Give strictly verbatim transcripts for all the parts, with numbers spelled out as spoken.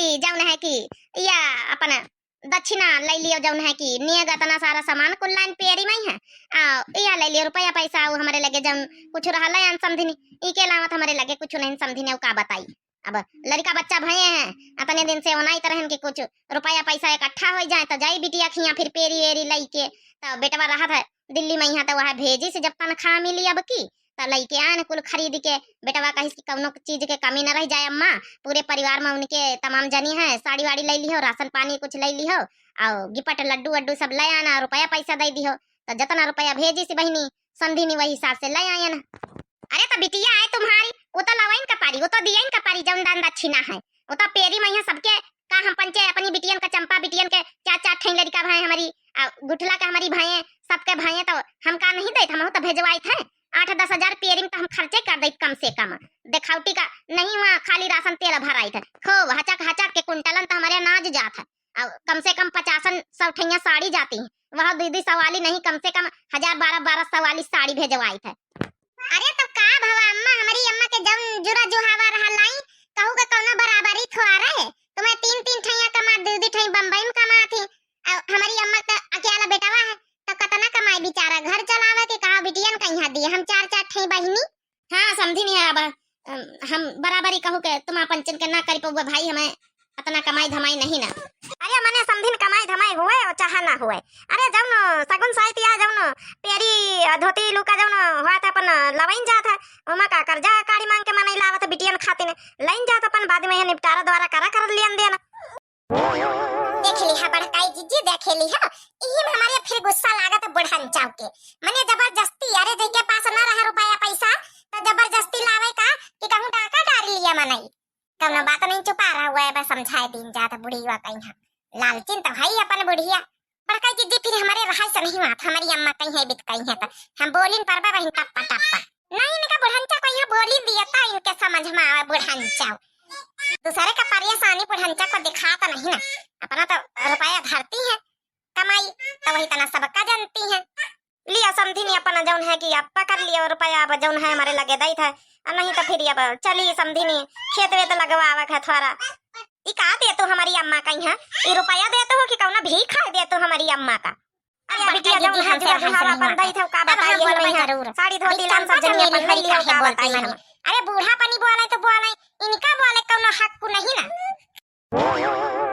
कि जौन है कि या अपन दक्षिणा लइ लियो, जौन है कि नेग अतना सारा सामान कुल लाइन पेरी मइहाँ, आ या लइ लियो रुपया पैसा, उ हमरे लगे जौन कुछ रहल है समधिनी, इके अलावा त हमरे लगे कुछ नहीं समधिनी, उ का बताई। अब लड़िका बच्चा भए हैं, अतने दिन से ओनाइत रहन कि कुछ रुपया पैसा इकट्ठा होइ जाए, त जाई बिटिया खियाँ फिर पेरी एरी लइके। त बेटवा रहत है दिल्ली मइहाँ, त वह भेजिस जब तनख्वाह मिली अब की, त लइके आएन कुल खरीद के। बेटवा कहिस कि कउनो चीज के कमी न रहि जाए अम्मा, पूरे परिवार में उनके तमाम जनी है, साड़ी वाड़ी लइ लिहो, राशन पानी कुछ लइ लिहो, अउ गिफ्ट लड्डू वड्डू सब लइ आना, रुपया पैसा दइ दिहो। त जतना रुपया भेजिस बहिनी, समधिनी वही हिसाब से लइ आएन। अरे त बिटिया है तुम्हारी, उ त लवइन का पारी, उ त दियइन का पारी, जौन दान दक्षिणा है, उ त पेरी मइहाँ सबके। का हम पंचे अपनी बिटियन का, चंपा बिटियन के चार चार ठई लड़िका भए हमरी, आ गुठला का हमरी भए, सबके भए, त हम का नहीं देत, हमहू त भेजवाइत है। आठ दस हजार पेरी में त हम खर्चे कर देत कम से कम। देखावटी का नहीं, वहाँ खाली राशन तेल भराइत है, खूब हचक हचक के कुंटलन त हमरे अनाज जात है। अउ कम से कम पचासन सौ ठइया साड़ी जाती है, वह दुइ दुइ सौ वाली नहीं, कम से कम हजार बारह बारह सौ वाली साड़ी भेजवाइत है। अरे त का भवा अम्मा, हमरी अम्मा के जौन जुरा जुहावा रहा लाई, कहू के कौनो बराबरी थोआ रहे। तुम्हें तीन तीन ठइया कमा, दुइ दुइ ठई बम्बई में कमात ही, अउ हमरी अम्मा के अकेला बेटवा है, त कतना कमाई बेचारा, घर चलावे के कहा बिटियन कहिया दिए, हम चार चार ठई बहिनी। हाँ, समधिनी है, अब, अम, हम बराबरी कहू के तुम पंचन के ना करि पउबे भाई, हमें अतना कमाई धमाई नहीं ना। अरे मने समधिन कमाई धमाई हुए और चाहे ना हुए, अरे जौन सगुन साइत या जौन पेरी धोती लुका जौन हुआ था अपन लवइन जात है, ओमा का कर्जा काड़ी मांग के मनई लावत बिटियन खातिन लइन जात अपन, बाद में यह निपटारा द्वारा करा कर लियन देन। देख लिहा बड़काई जिज्जी, देख लिहा, इही में हमरे फिर गुस्सा लागत बुढ़न चाव के। मने जबरदस्ती, अरे जेके पास ना रहा रुपया पैसा, त जबरदस्ती लावे का कि कहूँ डाका डार लिया मनई। कौनो बात नहीं, चुपा रहा हुआ है, बस समझाए दिन जात बुढ़िया कहिया। लालचिन त है अपन बुढ़िया। बड़काई जिज्जी फिर हमरे रहाई से नहीं हुआ, हमरी अम्मा कहिया बित कहिया त हम बोलिन परबा बहिन टप्पा टप्पा। नहीं, इनका बुढ़ंचा को यहाँ बोली दिया था, इनके समझ में आवे बुढ़ंचा। दूसरे का परेशानी बुढ़ंचा को दिखाता नहीं ना, अपना तो रुपया धरती है, कमाई तो वही तना सबका जानती है। लिया समधिनी अपना जौन है कि अब पकड़ लिया रुपया, अब जौन है हमरे लगे दई था, और नहीं तो फिर अब चली समधिनी खेत वेत लगवावे का थोड़ा। ई का दे तू हमरी अम्मा कहिया, ई रुपया दे तू हो कि कौना भीख है दे तू हमरी अम्मा का? अरे अब बिटिया बड़का जौन दीदी है, हम जुआ तोहार जुहावा सुनी अपन बात। दई थे, का अब बताई हम यही बोलबे मइहाँ। जरूर। साड़ी धोती अभी लान सब चंपा जनी चमेली अपन लई लियो, का बताई हम। अरे बूढ़ा पनी बोले तो बोले, इनका बोले कौनो हक को नहीं ना।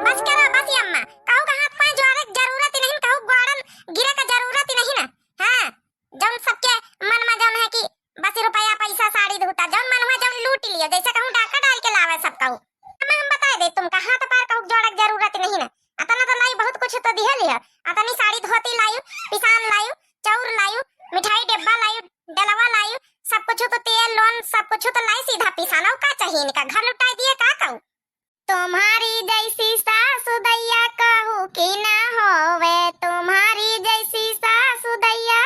बस करा, बस ये अम्मा, कहू का हाथ पाँव जोड़े के जरूरत ही नहीं, कहू गोड़न गिरे के जरूरत ही नहीं ना। हाँ, जौन सबके मन में जौन है कि बस रुपया पैसा साड़ी धोता, जौन मन हुआ जौन लूट लियो, जैसे कहूँ डाका डाल के लावे सब कहू। अम्मा हम बताए दे तुमका, हाथ पाँव कहू जोड़े के जरूरत ही नहीं ना। अतना तो लाई, बहुत कुछ तो दिहे लिया। अतनी साड़ी धोती लायू, पिसान लायू, चाउर लायू, मिठाई डिब्बा लायू, डलवा लायू, सब कुछ तो तेल लोन सब कुछ तो लाई, सीधा पिसान। अउ का चाहिए इनका, घर लुटाई दिए का कहू? तुम्हारी जैसी सासु दैया कहू कि ना होवे, तुम्हारी जैसी सासु दैया,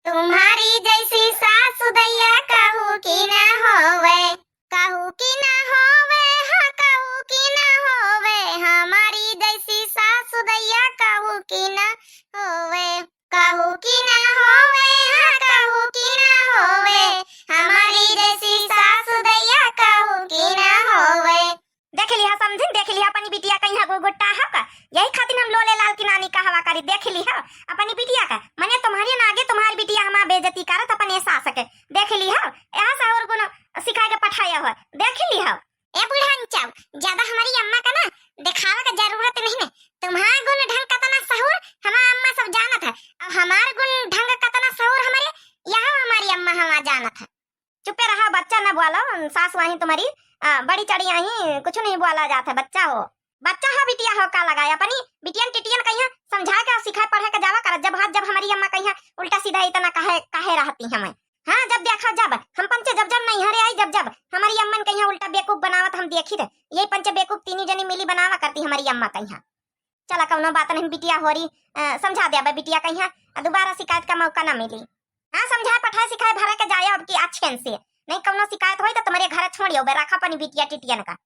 तुम्हारी जैसी सासु दैया कहू कि ना होवे, कहू कि ना होवे, हाँ कहू कि ना होवे, हमारी जैसी सासु दैया कहू कि ना होवे, कहू कि ना होवे, हाँ कहू कि ना होवे, हमारी जैसी सासु दैया कहू कि ना होवे। देख लिहा समधिन, देख लिहा अपनी बिटिया कहिया गो-, गोट्टा है का? यही खातिर हम लोले लाल की नानी कहवा करी, देख लिहा अपनी बिटिया का। मने तुम्हारी ना आगे तुम्हारी बिटिया हमार बेइज्जती करत अपने सास के। देख लिहा, यहाँ से और गुण सिखाए के पठाया हो, देख लिहा। ए बुढ़ंचा, ज्यादा हमारी अम्मा का ना दिखावे के जरूरत नहीं है। तुम्हार गुण ढंग कतना सहूर हमार अम्मा सब जानत है, और हमार गुण ढंग कतना सहूर हमारे यहाँ हमारी अम्मा हमार जानत है। चुप्पे रहा, बच्चा न बोलो, सास वहीं तुम्हारी, आ, बड़ी चढ़ी आई, कुछ नहीं बोला जात है, बच्चा हो, बच्चा हो, बिटिया हो, का लगाए अपनी बिटियन टिटियन कहिया समझा के सिखाए पढ़े के जावा कर। जब हाथ जब हमारी अम्मा कहिया उल्टा सीधा इतना काहे काहे रहती हैं मैं। हाँ, जब देखा जब हम पंचे जब जब नैहरे आई, जब जब हमारी अम्मन कहिया उल्टा बेवकूफ बनावत हम देखी रहे, यही पंचे बेवकूफ तीनी जनी मिली बनावा करती हमारी अम्मा कहिया। चला कौनो बात नहीं बिटिया होरी, अ, समझा दे अब बिटिया कहिया, अ, दोबारा शिकायत का मौका ना मिली। हाँ, समझाए पठाए सिखाए भरे के जाए अब की अच्छे से, नहीं कौनो शिकायत होई तो तुम्हारे घर छोड़ियो बे, रखा अपनी बिटिया टिटियन का।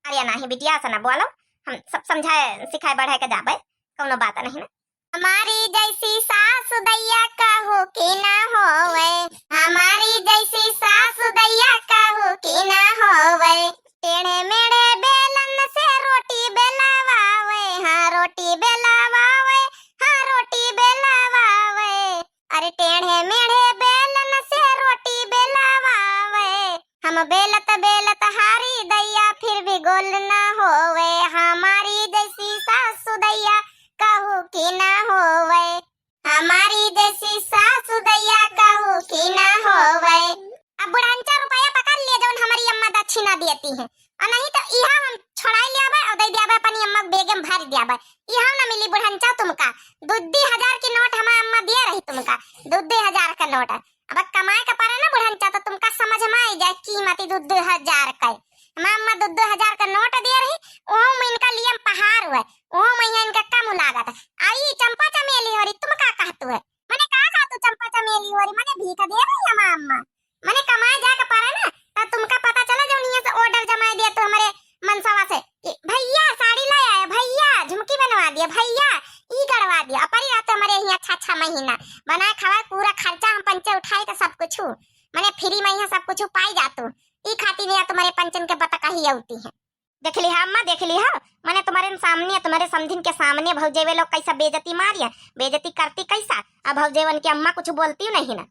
अरे नाही बिटिया से ना बोलो, हम सब समझाए सिखाए बढ़ाए के जाबे, कौनो बात नहीं ना। हमारी जैसी सास दैया कहू कि ना होवे, हमारी जैसी सास दैया कहू कि ना होवे। टेढ़े मेढ़े बेलन से रोटी ना होवे, हमारी जैसी सासु दैया कहू की ना होवे। हमारी जैसी सासु दैया कहू की ना होवे। अब बुढ़ंचा रुपया पकड़ लिए, जौन हमारी अम्मा दक्षिणा देती है, और नहीं तो इहा हम छोड़ाई लियाबे और दे दियाबे अपनी अम्मा के बेगे में भर दियाबे। इहा ना मिली बुढ़ंचा तुमका। दो दो हजार की नोट हमार अम्मा दिए रही तुमका, दो दो हजार का नोट। अब कमाए के पड़े ना बुढ़ंचा, तो तुमका समझ में आई जाए कीमत ई दो दो हजार का। हमार अम्मा दो दो हजार का नोट दिए रही, ओहू में इनका लिए पहाड़ हुए, ओहू में यहाँ इनका कम लागत है। आई चंपा चमेली होरी, तुम का कहतू है? मने का कहतू चंपा चमेली होरी? मने भीख दे रही हमार अम्मा। मने कमाए जाके पड़े ना, तब तुमका पता चला जौन यहाँ से order जमाए दिया तू हमारे मनसवा से कि भैया साड़ी ले आए, भैया झुमकी बनवा दिया, भैया ई गड़वा दिया। अपरी रहते हमारे यहाँ छह छह महीना बनाए खवाए, पूरा खर्चा हम पंचे उठाई तो सब कुछ, मने free में यहाँ सब कुछ पाई जातू। ई खातिर यहाँ तुम्हारे पंचन के बतकही औती है। देख लिहा अम्मा, देख लिहा, मने तुम्हारे सामने, तुम्हारे समधिन के सामने भौजेवे लोग कैसा बेइज्जती मारिया, बेइज्जती करती कैसा। अब भौजेवन की अम्मा कुछ बोलती नहीं ना।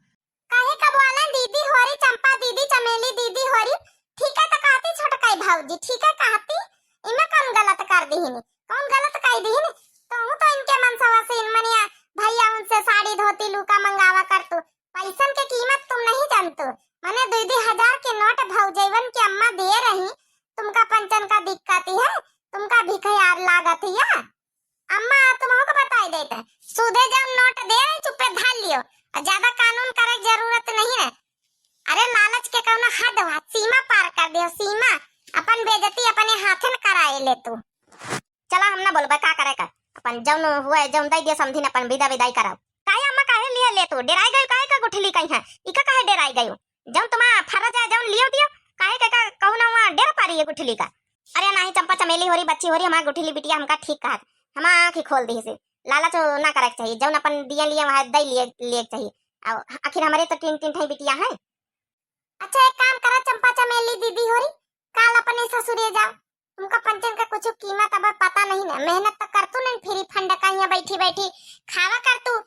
काहे का बोला दीदी होरी, चंपा दीदी, चमेली दीदी होरी, ठीक है तो कहती छोटकाई भौजी, ठीक है कहती, इमे कौन गलत कर दीहिन, कौन गलत कह दीहिन? तो हूँ तो इनके मनसवा से इन मनिया भैया उनसे साड़ी धोती लूका मंगावा करतू, पैसन के कीमत तुम नहीं जानतू। मने दो दो हजार के नोट भौजैवन के अम्मा दिए रही, तुमका पंचन का दिक्कत है, तुमका भिखयार लागत है या? अम्मा, तुमहू को बताई देते, सूदे जब नोट दे रही, चुप्पे धर लियो, और ज्यादा कानून करे के जरूरत नहीं है। अरे, लालच के कौनो हद हुआ, सीमा पार कर दियो, सीमा। अपन बेइज्जती अपने हाथे न कराए ले तू। चला, हम ना बोलबे, का करे का, अपन जौन हुए, जौन दे दियो समधिन, अपन विदा विदाई कराओ। काहे अम्मा, काहे लिए ले तू? डेराई गई काहे का गुठली कहीं है? इका काहे डेराई गई? जौन तुम्हारा फर्ज है, जौन लियो दियो, काहे के का कहू ना हुआ, डेर पारी है गुठली का। अरे नाही, चंपा चमेली होरी, बच्ची होरी, हमार गुठली बिटिया हमका ठीक कहत, हमार आँखी खोल दी से। लालच ना करे के चाहिए, जौन अपन दिए लिए वहाँ दे लिए, लिए के चाहिए। अब आखिर हमारे तो तीन, तीन ठाई बिटिया है। अच्छा, एक काम करा चंपा चमेली दीदी होरी, काल अपने ससुरे जाओ, तुमका पंचन का कुछ कीमत अब पता नहीं ना, मेहनत तो करतू नहीं, free fund का यहाँ बैठी बैठी खावा करतू,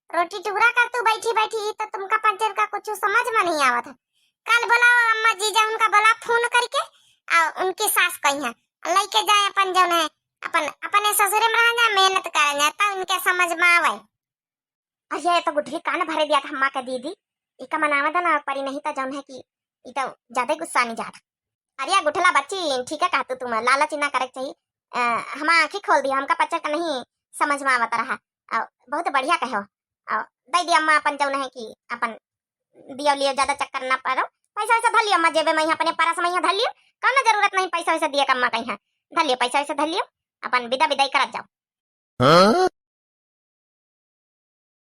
रोटी टुकड़ा करतू बैठी बैठी, तो तुमका पंचन का कुछ समझ में नहीं आवत है। कल बुलाओ अम्मा जीजा, उनका बुला फोन करके, आ उनकी सास कही है, लेके जाए अपन जौन है, अपन अपने ससुरे में रह जाए, मेहनत कर जाए, तब इनके समझ में आवे। अरे, ये तो गुठली कान भरे दिया था अम्मा के दीदी, इका मनावा दा ना परी, नहीं तो जौन है कि ई तो ज्यादा गुस्सा नहीं जाता। अरे गुठला बच्ची, ठीक है कहतू तुम, लालच ना करे के चाहिए। अ, हमार आँखी खोल दिया, हमका पंचन का नहीं समझ में आवत रहा। अ, बहुत बढ़िया कहो। अ, दे दिया अम्मा अपन जौन है कि अपन दियो लियो, ज्यादा चक्कर ना पड़ो। पैसा वैसा धर लियो अम्मा जेबे में, यहाँ अपने परस में यहाँ धर लियो, कौनो जरूरत नहीं पैसा वैसा दिए का अम्मा कहीं है। धर लियो पैसा वैसा धर लियो, अपन विदा विदाई करत जाओ। हाँ?